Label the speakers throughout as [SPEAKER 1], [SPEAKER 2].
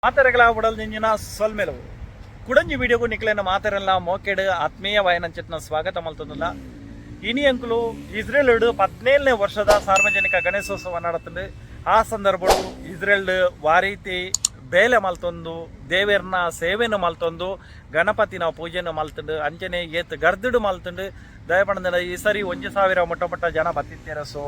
[SPEAKER 1] ಮಾತೆರೆಗಳ ಉಡಲ್ ಸೊಲ್ಮೆಲವು ಕುಡಂಜಿ ವಿಡಿಯೋಗೂ ನಿಕ್ಲೆನ ಮಾತೆರೆಲ್ಲ ಮೋಕೆಡ್ ಆತ್ಮೀಯ ವಾಯನಂಚಿತ್ನ ಸ್ವಾಗತ ಮಲ್ತೊಂದುಲ್ಲ. ಇನಿ ಅಂಕುಲು ಇಸ್ರೇಲ್ 17ನೇ ವರ್ಷದ ಸಾರ್ವಜನಿಕ ಗಣೇಶೋತ್ಸವ ನಡತುಂಡು. ಆ ಸಂದರ್ಭಡು ಇಸ್ರೇಲ್ ವಾರೀತಿ ಬೇಲೆ ಮಲ್ತೊಂದು, ದೇವೆರ್ನ ಸೇವೆನು ಮಲ್ತೊಂದು, ಗಣಪತಿನ ಪೂಜೆನು ಮಲ್ತುಂಡು. ಅಂಚನೆ ಏತ್ ಗರ್ದುಡು ಮಲ್ತುಂಡು ದಯಪಂಡ ಈ ಸರಿ 1000 ಮುಟ್ಟ ಮುಟ್ಟ ಜನ ಬತ್ತಿತ್ತೇರ. ಸೊ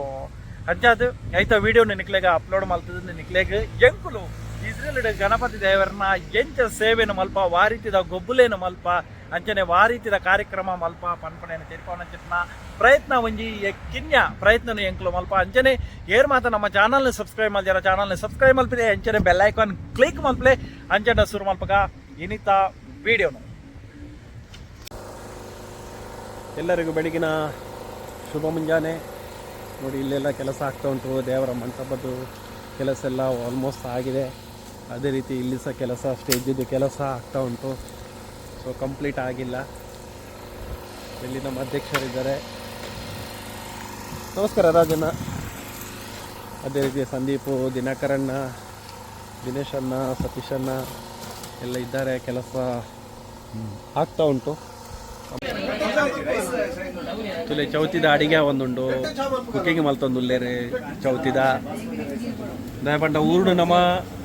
[SPEAKER 1] ಅಂಚಾದ್ ಐತ ವಿಡಿಯೋ ನಿಕ್ಲೆಗ್ ಅಪ್ಲೋಡ್ ಮಲ್ತದ. ನಿಕ್ಲೆಗ್ ಎಂಕುಲು ಇಸ್ರೇಲ್ ಗಣಪತಿ ದೇವರನ್ನ ಎಂಚ ಸೇವೆನು ಮಲ್ಪ, ವಾರೀತಿದ ಗೊಬ್ಬುಲೇನು ಮಲ್ಪ, ಅಂಚನೆ ವಾರೀತಿದ ಕಾರ್ಯಕ್ರಮ ಮಲ್ಪ ಪನ್ಪಣೆನ ತೆರಿಪಾವನಂಚಿನ ಪ್ರಯತ್ನ, ಒಂಜಿ ಕಿನ್ಯ ಪ್ರಯತ್ನ ಎಂಕುಲು ಮಲ್ಪ. ಅಂಚನೆ ಏರ್ ಮಾತ ನಮ್ಮ ಚಾನಲ್ನ ಸಬ್ಸ್ಕ್ರೈಬ್ ಮಲ್ಜಾರ, ಚಾನಲ್ನ ಸಬ್ಸ್ಕ್ರೈಬ್ ಮಲ್ಪಿದೆ, ಅಂಚನೆ ಬೆಲ್ ಐಕಾನ್ ಕ್ಲಿಕ್ ಮಲ್ಪಲೆ. ಅಂಚನೆ ಶುರು ಮಲ್ಪಕ ಇನಿತ ವಿಡಿಯೋನು.
[SPEAKER 2] ಎಲ್ಲರಿಗೂ ಬೆಳಗಿನ ಶುಭ ಮುಂಜಾನೆ. ನೋಡಿ, ಇಲ್ಲೆಲ್ಲ ಕೆಲಸ ಆಗ್ತಾ ಉಂಟು. ದೇವರ ಮಂಟಪದ್ದು ಕೆಲಸ ಎಲ್ಲ ಆಲ್ಮೋಸ್ಟ್ ಆಗಿದೆ. ಅದೇ ರೀತಿ ಇಲ್ಲಿ ಸಹ ಕೆಲಸ, ಸ್ಟೇಜಿದ್ದು ಕೆಲಸ ಆಗ್ತಾ ಉಂಟು. ಸೊ ಕಂಪ್ಲೀಟ್ ಆಗಿಲ್ಲ. ಇಲ್ಲಿ ನಮ್ಮ ಅಧ್ಯಕ್ಷರಿದ್ದಾರೆ. ನಮಸ್ಕಾರ ರಾಜಣ್ಣ. ಅದೇ ರೀತಿ ಸಂದೀಪು, ದಿನಕರಣ್ಣ, ದಿನೇಶಣ್ಣ, ಸತೀಶಣ್ಣ ಎಲ್ಲ ಇದ್ದಾರೆ. ಕೆಲಸ ಆಗ್ತಾ ಉಂಟು. ತುಲೆ, ಚೌತಿದ ಅಡಿಗೆ ಒಂದುಂಡು, ಕುಕಿಂಗ್ ಮಲ್ತೊಂದುಲ್ಲೇರು ಚೌತಿದ. ದಾಯೆ ಪಂಡ ಊರುಡು ನಮ್ಮ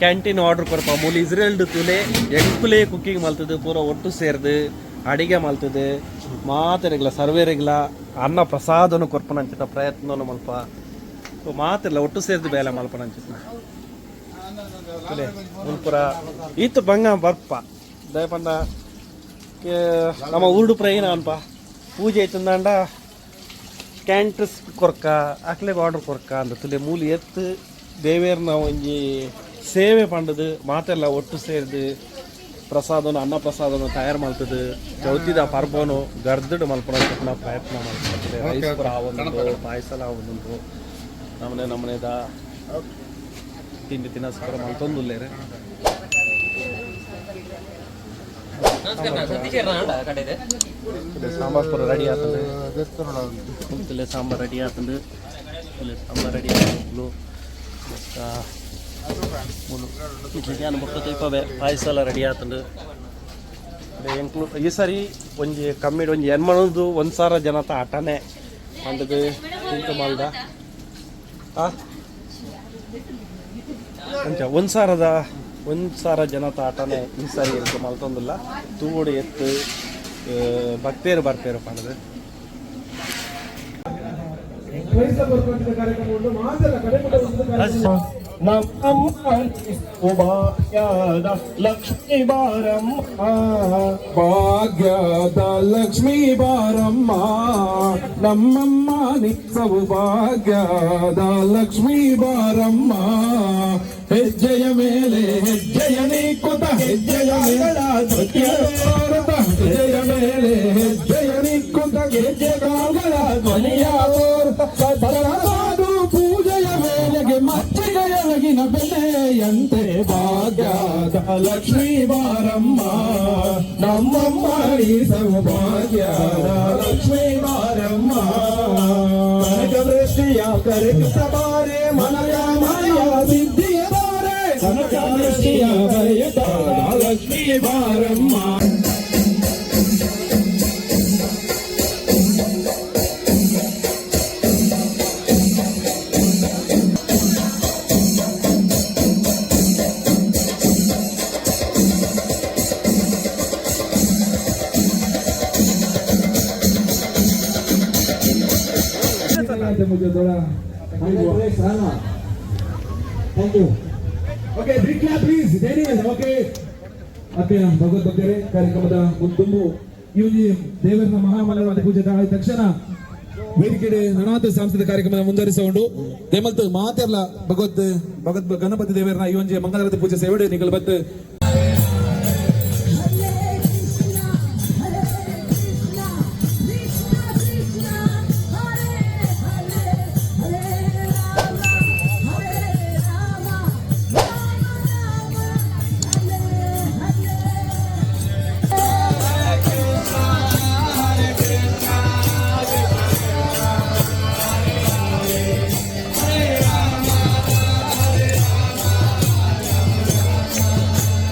[SPEAKER 2] ಕ್ಯಾಂಟೀನ್ ಆರ್ಡರ್ ಕೊರ್ಪ, ಮೂಲು ಇಸ್ರೇಲ್ಡ್ ತುಲೆ ಎಂಕುಲೇ ಕುಕ್ಕಿಂಗ್ ಮಲ್ತದು, ಪೂರ ಒಟ್ಟು ಸೇರ್ದು ಅಡಿಗೆ ಮಲ್ತದು, ಮಾತೆರೆಗ್ಲ ಸರ್ವೇರೆಗ್ಲ ಅನ್ನ ಪ್ರಸಾದನು ಕೊರ್ಪನಂಚಿನ ಪ್ರಯತ್ನನು ಮಲ್ಪ. ಸೊ ಮಾತೆರ್ಲ ಒಟ್ಟು ಸೇರ್ದು ಬೇಲೆ ಮಲ್ಪನಂಚಿನ. ತುಲೆ, ಮುಲ್ಪುರ ಈತ್ ಬಂಗ ಬರ್ಪ. ದಾಯೆ ಪಂಡ ನಮ್ಮ ಊರುಡು ಪ್ರೈನ ಅನ್ಪ ಪೂಜೆ ಐತಂದಾಂಡ ಕ್ಯಾಂಟ್ರಿಸ್ ಕೊರ್ಕ, ಅಕ್ಲೆಗ್ ಆರ್ಡರ್ ಕೊರ್ಕ ಅಂದ. ತುಲೆ, ಮೂಲು ಎತ್ತು ದೇವೇರ್ನ ಒಂಜಿ ಸೇವೆ ಪಂಡದು ಮಾತೆಲ್ಲ ಒಟ್ಟು ಸೇರ್ದು ಪ್ರಸಾದನು, ಅನ್ನ ಪ್ರಸಾದನು ತಯಾರು ಮಲ್ತದು, ಚೌತಿದ ಪರ್ಬನು ಗರ್ದಡ್ ಮಲ್ಪನ ಪ್ರಯತ್ನ ಮಲ್ತದೆ. ರೈಸ್ ಪೂರ ಆವೊಂದುಂಡು, ಪಾಯಸಲ ಆವೊಂದುಂಡು, ನಮನೆ ನಮನೆದ ತಿಂಡಿ ತಿನಸ್ ಪೂರ ಮಲ್ತೊಂದುಲ್ಲೆರ್. ಸಾಂಬಾರ್ ಪೂರ ರೆಡಿ ಆತಂಡು. ತುಲೆ, ಸಾಂಬಾರ್ ರೆಡಿ ಆತಂಡು. ತುಲೆ, ಸಾಂಬಾರ್ ರೆಡಿ ಆತಂಡು. ಮೂಲು ಇಡ್ಲಿ ಬೊಕ್ಕ ತೈಪವೆ. ಪಾಯಸ ಎಲ್ಲ ರೆಡಿ ಆತಂಡು. ಎಂಕ್ಲು ಈ ಸರಿ ಒಂಜಿ ಕಮ್ಮಿಡ್ ಒಂಜಿ ಎನ್ಮಣದು 1000 ಜನತ ಆಟನೆ ಪಂಡದು ತಿಂತು ಮಲ್ದ. ಆ ಅಂಚ 1000 ಜನತ ಆಟನೆ ಈ ಸರಿ ಎಂಕು ಮಲ್ತೊಂದುಲ್ಲ. ತೂವೊಡು ಎತ್ತು ಭಕ್ತೇರು ಬರ್ಪೇರು ಪಂಡದು.
[SPEAKER 3] ಕ್ರೈಸ್ತ ಬರುವಂತ ಕಾರ್ಯಕ್ರಮ ಉಂಟು. ಮಾತೆಲ್ಲ ಕಡೆ ಕಾರ್ಯಕ್ರಮ.
[SPEAKER 2] ನಮ್ಮ ಭಾಗ್ಯದ ಲಕ್ಷ್ಮೀ ಬಾರಮ್ಮ.
[SPEAKER 3] ಭಾಗ್ಯದ ಲಕ್ಷ್ಮೀ ಬಾರಮ್ಮ, ನಮ್ಮಮ್ಮ ನಿತ್ಸವು ಭಾಗ್ಯದ ಲಕ್ಷ್ಮೀ ಬಾರಮ್ಮ. ಹೆಜ್ಜೆಯ ಮೇಲೆ ಹೆಜ್ಜೆಯ ನೀಕುತ, ಹೆಜ್ಜೆಯ ಮೇಳ ಹೆಜ್ಜೆಯ ಮೇಲೆ ಹೆಜ್ಜೆಯ ನಿಕ್ಕುತ, ಗೆಜ್ಜೆಗಳ ಧ್ವನಿಯ ತೋರುತ್ತ ಪೂಜೆಯ ವೇಳೆಗೆ ಮಜ್ಜಿಗೆಯೊಳಗಿನ ಬೆಲೆಯಂತೆ ಭಾಗ್ಯದ ಲಕ್ಷ್ಮೀ ಬಾರಮ್ಮ, ನಮ್ಮಮ್ಮ ಸೌಭಾಗ್ಯದ ಲಕ್ಷ್ಮೀ ಬಾರಮ್ಮ. ಕನಕವೃಷ್ಟಿಯ ಕರಗಿಸ ಬಾರೆ, ಮನಯ ಮನಯ ಸಿದ್ಧಿಯ ತಾರೆ, ಕನಕವೃಷ್ಟಿಯ ಬರೆಯುತ್ತ ಲಕ್ಷ್ಮೀ ಬಾರಮ್ಮ.
[SPEAKER 4] Thank you. Okay, big clap please. Daniel, okay. ಆತ್ಮೀಯ ಭಗವದ್ ಭಕ್ತರೇ, ಕಾರ್ಯಕ್ರಮದ ಮುಂದುಂಬು ಈ ಒಂದು ದೇವರನ ಮಹಾಮಂಗಳಾರತಿ ಪೂಜೆ ಆದ ತಕ್ಷಣ ವೇದಿಕೆಡೆ ನನಾಥ ಸಾಂಸ್ಕೃತಿಕ ಕಾರ್ಯಕ್ರಮ ಮುಂದುವರಿಸಿಕೊಂಡು ದೇಮಲ್ತು ಮಾತೆರ್ಲ ಭಗವತ್ ಭಗವದ್ ಗಣಪತಿ ದೇವರನ ಈ ಒಂಜಿ ಮಂಗಳಾರತಿ ಪೂಜೆ ಸೇವೆಡೆ ನಿಗಲ್ ಬತ್ತು.
[SPEAKER 5] ಹರೇ ಕೃಷ್ಣ ಹರೇ ಕೃಷ್ಣ ಕೃಷ್ಣ ಕೃಷ್ಣ ಹರೇ ಹರೇ, ಹರೇ ರಾಮ ಹರೇ ರಾಮ ರಾಮ ರಾಮ ಹರೇ ಹರೇ.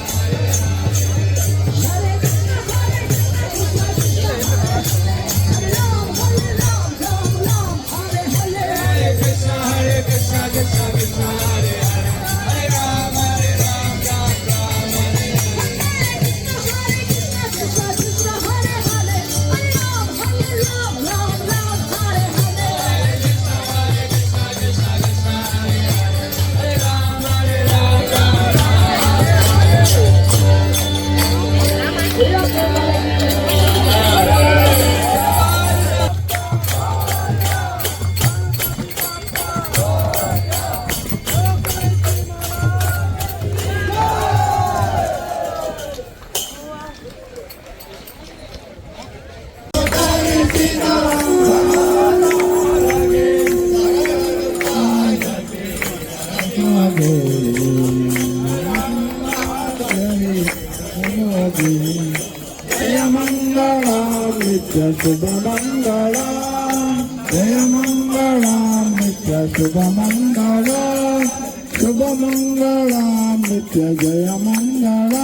[SPEAKER 4] ಜಯ ಮಂಗಳ ನಿತ್ಯ ಶುಭ ಮಂಗಳ, ಜಯ ಮಂಗಳ ನಿತ್ಯ ಶುಭ ಮಂಗಳ, ಶುಭ ಮಂಗಳ ನಿತ್ಯ ಜಯ ಮಂಗಳ,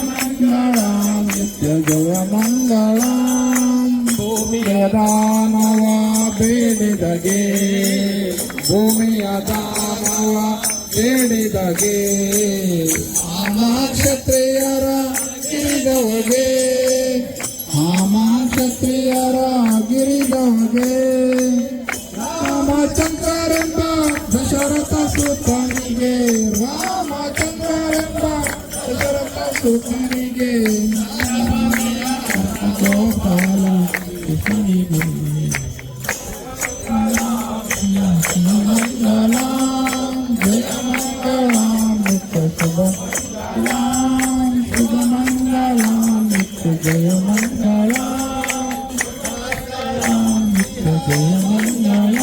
[SPEAKER 4] ಮಂಗಳ ನಿತ್ಯ ಜಯ ಮಂಗಳ. ಭೂಮಿಯ ದಾನವ ಬೇಡಿದಗೆ, ಭೂಮಿಯ ದಾನವ ಬೇಡಿದಗೆ, ಕ್ಷತ್ರಿಯರ ಗಿರಿದವಗೆ, ಕ್ಷತ್ರಿಯರ ಗಿರಿದವಗೆ, ರಾಮಚಂದ್ರರೆಂಬ ದಶರಥ ಸುತನಿಗೆ, ರಾಮಚಂದ್ರರೆಂಬ ದಶರಥ ಸುತನಿಗೆ, ಗೋಪಾಲ ಕೃಷ್ಣನಿಗೆ. ಮಂಗಳ ಜಯ ಮಂಗಳ ನಿತ್ಯ ಶುಭ ಶುಭ ಮಂಗಳ ನಿತ್ಯ ಜಯ ಮಂಗಳ, ನಿತ್ಯ ಜಯ ಮಂಗಳ.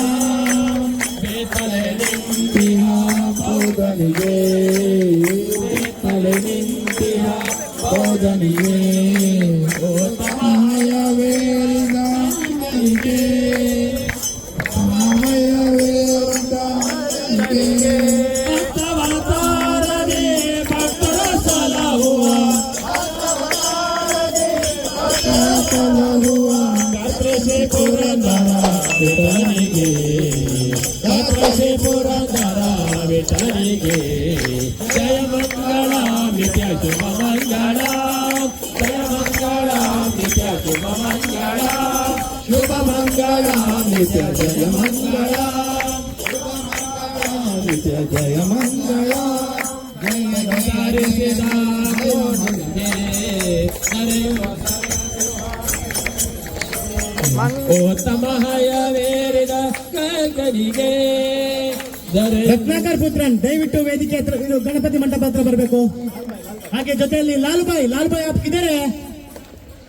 [SPEAKER 4] ನಿಂತಿಹ ಬೋಧನಿಗೆ, ತಲೆ ನಿಂತಿಹ ಬೋಧನಿಗೆ, ಮಾಯವೇರಿದ ಮಾಯವೇರಿದ.
[SPEAKER 6] ಅವತಾರನೆ ಭಕ್ತರ ಸಲಹುವ,
[SPEAKER 4] ಸಲಹುವ,
[SPEAKER 6] ಕರ್ತೃಷಿ ಪುರಂದರ ವಿಠಲಿಗೆ, ಕರ್ತೃಷಿ ಪುರಂದರ ವಿಠಲಿಗೆ. ಜಯ ಮಂಗಳ ನಿತ್ಯ ಶುಭ ಮಂಗಳ, ಜಯ ಮಂಗಳ ನಿತ್ಯ ಶುಭ ಮಂಗಳ,
[SPEAKER 4] ಶುಭ ಮಂಗಳ ನಿತ್ಯ ಜಯ ಮಂಗಳ, ನಿತ್ಯ ಜಯ ಮಂಗಳ, ಜಯ
[SPEAKER 6] ಸಾರಿಸಿದ ಕರೆಯುವ ಉತ್ತಮ ಹಯವೇರಿದ ಕಗನಿಗೆ.
[SPEAKER 7] ರತ್ನಾಕರ್ ಪುತ್ರನ್, ದಯವಿಟ್ಟು ವೇದಿಕೆ ಹತ್ರ, ಇದು ಗಣಪತಿ ಮಂಟಪ ಹತ್ರ ಬರಬೇಕು. ಹಾಗೆ ಜೊತೆಯಲ್ಲಿ ಲಾಲುಬಾಯಿ, ಲಾಲುಬಾಯಿ आप किधर है?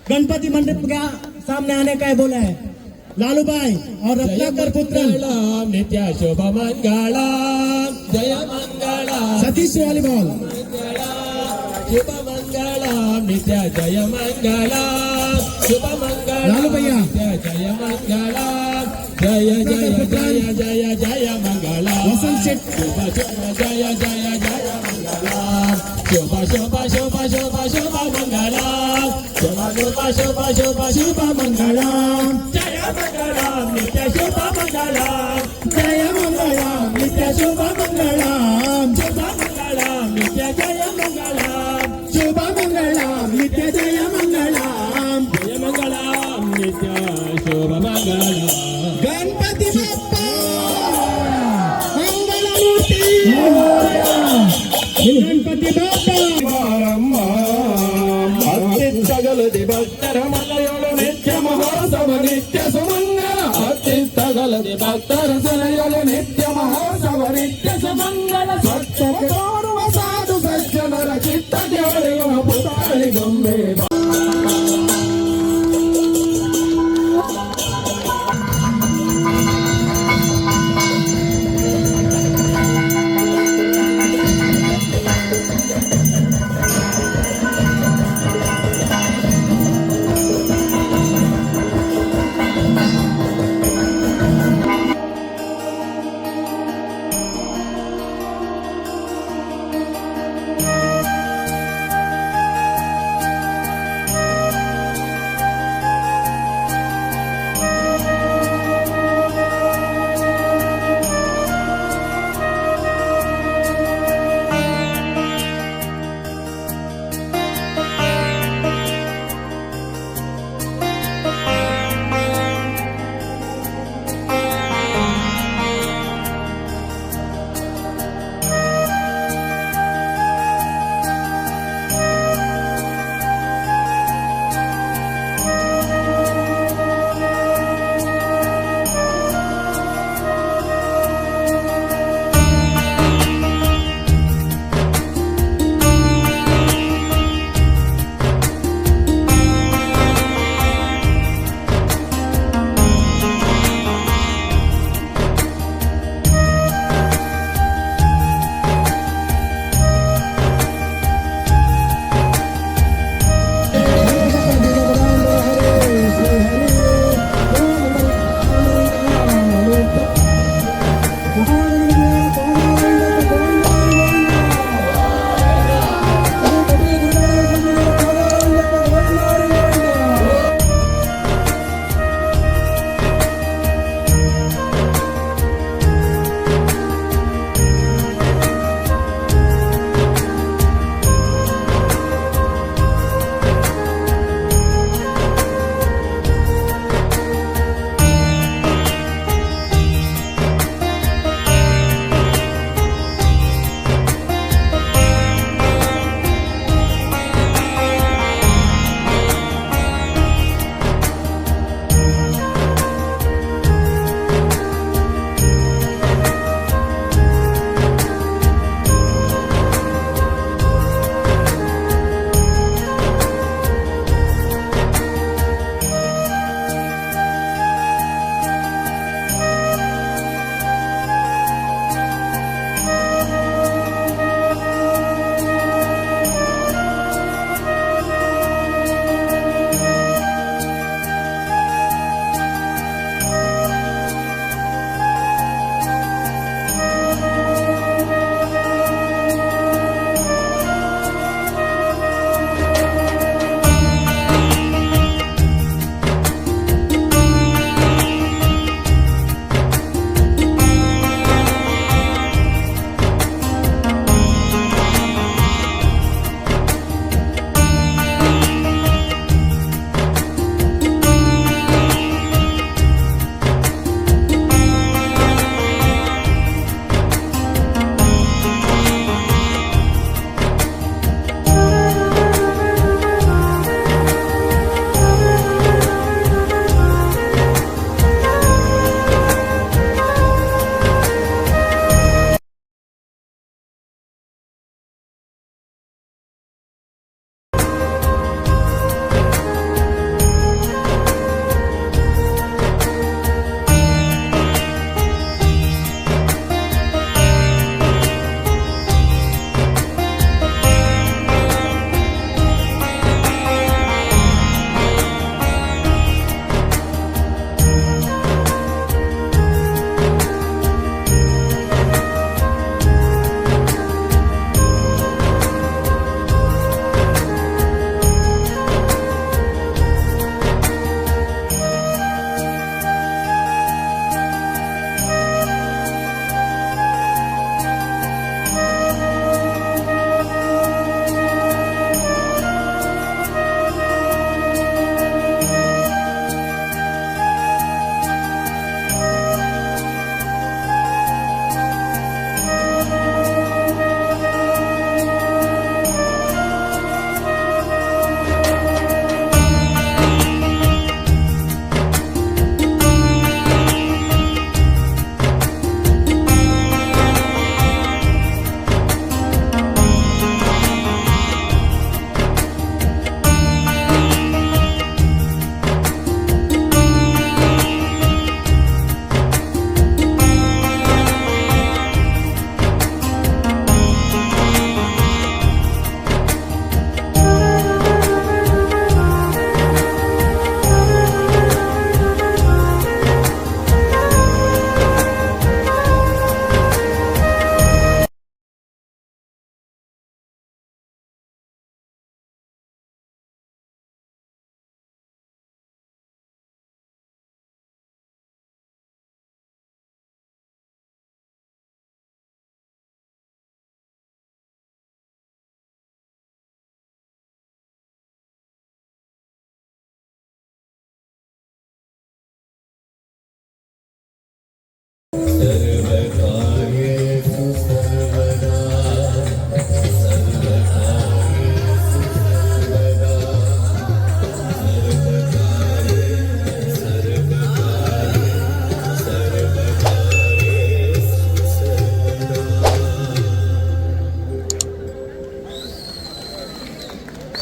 [SPEAKER 7] गणपति मंडप का सामने आने का है बोला है लालूभाई और रत्नाकर पुत्रन।
[SPEAKER 6] ನಿತ್ಯ ಶುಭ ಮಂಗಳ, ಜಯ ಮಂಗಳ.
[SPEAKER 7] ಸತೀಶ್ ವಾಲಿಬಾಲ್.
[SPEAKER 6] ಶುಭ ಮಂಗಳ ನಿತ್ಯ ಜಯ ಮಂಗಳ, ಶುಭ ಮಂಗಳ.
[SPEAKER 7] ಲಾಲು ಭಯ್ಯ.
[SPEAKER 6] ನಿತ್ಯ ಜಯ ಮಂಗಳ, ಜಯ ಜಯ ಜಯ ಜಯ ಜಯ ಮಂಗಳ.
[SPEAKER 7] ವಸಂತ್ ಶೆಟ್.
[SPEAKER 6] ಶುಭ ಶುಭ ಜಯ ಜಯ ಜಯ ಮಂಗಳ, ಶುಭ ಶುಭ ಶುಭ ಶುಭ ಶುಭ ಮಂಗಳ, ಶುಭ ಶುಭ ಶುಭ ಶುಭ ಶುಭ ಮಂಗಳ, ಜಯ ಮಂಗಳ ನಿತ್ಯ ಶುಭ ಮಂಗಳ,
[SPEAKER 7] ಜಯ ಮಂಗಳ ನಿತ್ಯ ಶುಭ ಮಂಗಳ,
[SPEAKER 6] ಶುಭ ಮಂಗಳ ನಿತ್ಯ ಜಯ ಮಂಗಳ,
[SPEAKER 7] ಶುಭ ಮಂಗಳ ನಿತ್ಯ ಜಯ ಮಂಗಳ,
[SPEAKER 6] ಜಯ ಮಂಗಳ ನಿತ್ಯ ಶುಭ ಮಂಗಳ.
[SPEAKER 7] ಗಣಪತಿ ಬಪ್ಪ ಮಂಗಳಮೂರ್ತಿ, ಗಣಪತಿ ಬಪ್ಪ.
[SPEAKER 4] ಅತ್ತಿತ್ತಗಲದಿ ಭಕ್ತರ ಮಲೆಯೊಳು ನಿತ್ಯ ಮಹೋತ್ಸವ ನಿತ್ಯ ಸುಮಂಗಲ, ಅತ್ತಿತ್ತಗಲದಿ ಭಕ್ತರ ಸೆಲೆಯೊಳು ನಿತ್ಯ ಮಹೋತ್ಸವ ನಿತ್ಯ ಸುಮಂಗಲ, ಸ್ವಚ್ಛ ತೋರುವ ಸಾಧು ಸಜ್ಜನರ ಚಿತ್ತ ಒಡೆಯುವ ಪುತಾಳಿ ಗೊಂಬೆ.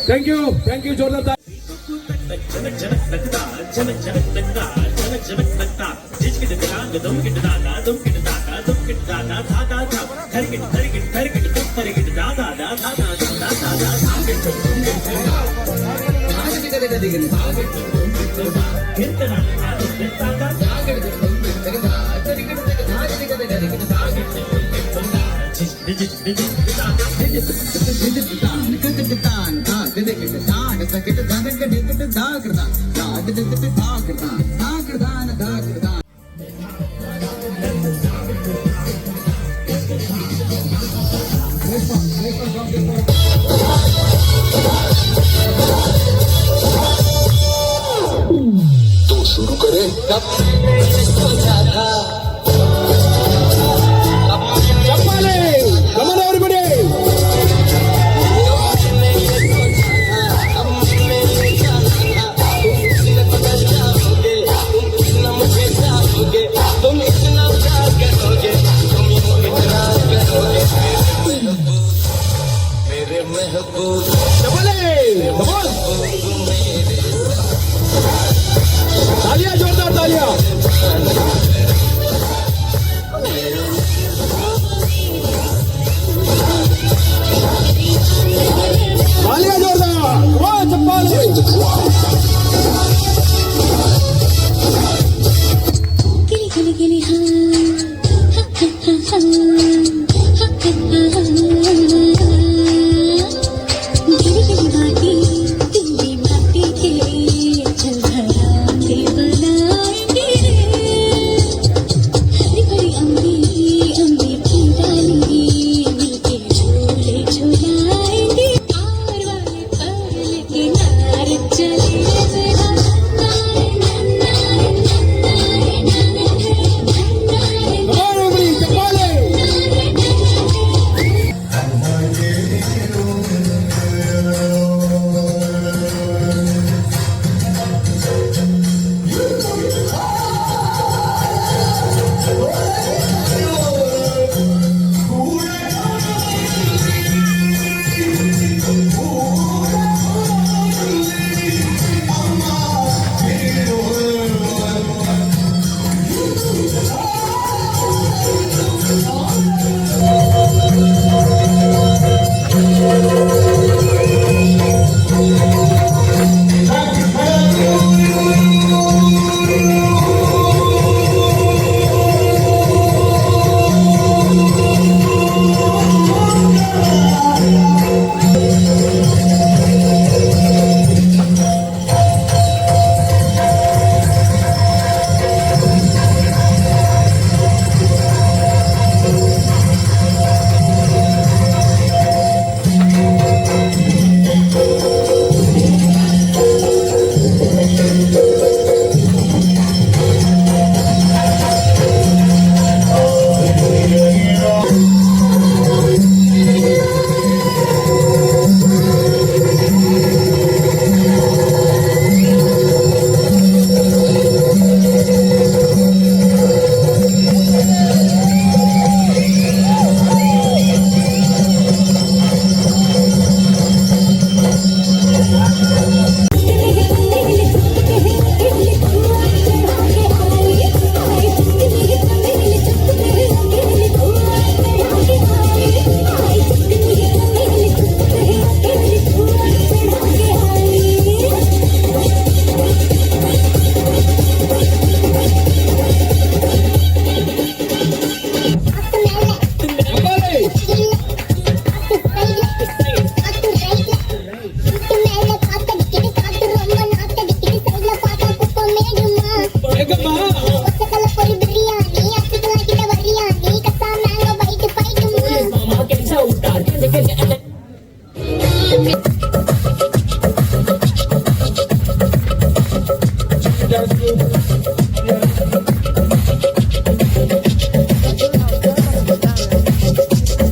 [SPEAKER 4] Thank you, thank you, जोरदार.
[SPEAKER 8] तो शुरू करें.
[SPEAKER 4] ಚಪ್ಪಾಳೆ. Come on, everybody. ಚಪ್ಪಾಳೆ. Come on. तालियां, जोरदार तालियां. तालियां जोरदार. Come on, ಚಪ್ಪಾಳೆ.
[SPEAKER 5] ಗಿಲಿ ಗಿಲಿ ಗಿಲಿ ಹಾ ಹಾ ಹಾ ಹಾ ಹಾ ಹಾ. गिली गिली माटी पीली माटी के चल घड़ा बनाएंगे रे. हरी भरी अम्बी अम्बी की डाली मिलके झूले झुलाएंगे. पार वाले परले किनारे चले जरा. नारे नारे नारे नारे नारे.
[SPEAKER 4] Come on, everybody, ಚಪ್ಪಾಳೆ.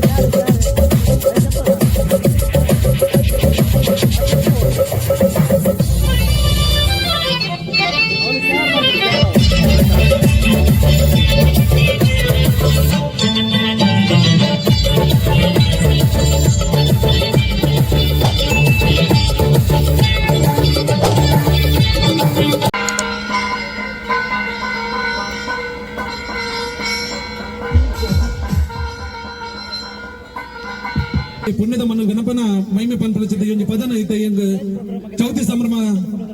[SPEAKER 4] ಚಪ್ಪಾಳೆ. ಈ ಪುಣ್ಯದ ಮಣ್ಣು ಗಣಪನ ಮಹಿಮೆ ಪನ್ಪುನ ಈ ಒಂಜಿ ಪದನ ಇತ್ತೆ ಎಂಗ್ ಚೌತಿ ಸಂಭ್ರಮ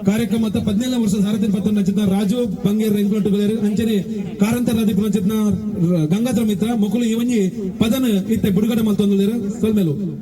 [SPEAKER 4] ಕಾರ್ಯಕ್ರಮ 17ನೇ ವರ್ಷ ಸಾರಥಿ ಪತ್ತ ನಚಿತ ರಾಜು ಬಂಗೇರ್ ಎಂಕ್ಲೊಟ್ಟುಗಲೇರು ಅಂಚನೆ ಕಾರಂತ ರಾಧಿಪುರ ನಚಿತ್ನ ಗಂಗಾಧರ ಮಿತ್ರ ಮೊಕುಲು ಈ ಒಂಜಿ ಪದನ ಇತ್ತೆ ಬಿಡುಗಡೆ ಮಲ್ತೊಂದುಲ್ಲೆರ್. ಸೊಲ್ಮೆಲು. ಸೊಲ್ಮೆಲು.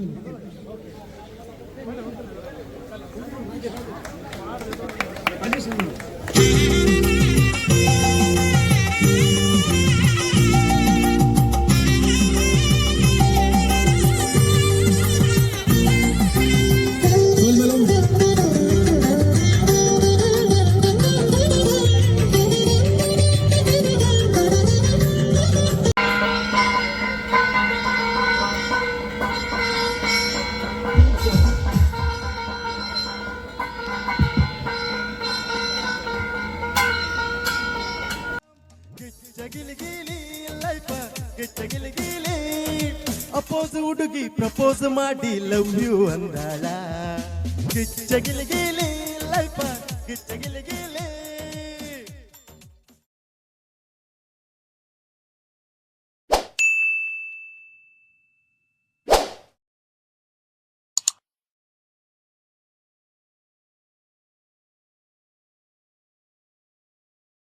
[SPEAKER 9] ಗಿಲಿ ಲೈಫ ಗಿಚ್ಚ ಗಿಲಿ. ಅಪೋಸ್ ಹುಡುಗಿ ಪ್ರಪೋಸ್ ಮಾಡಿ ಲವ್ you ಅಂದಾಳ. ಗಿಚ್ಚ ಗಿಲಿ ಗಿಲಿ ಲೈಫ ಗಿಚ್ಚ ಗಿಲಿ ಗಿಲಿ.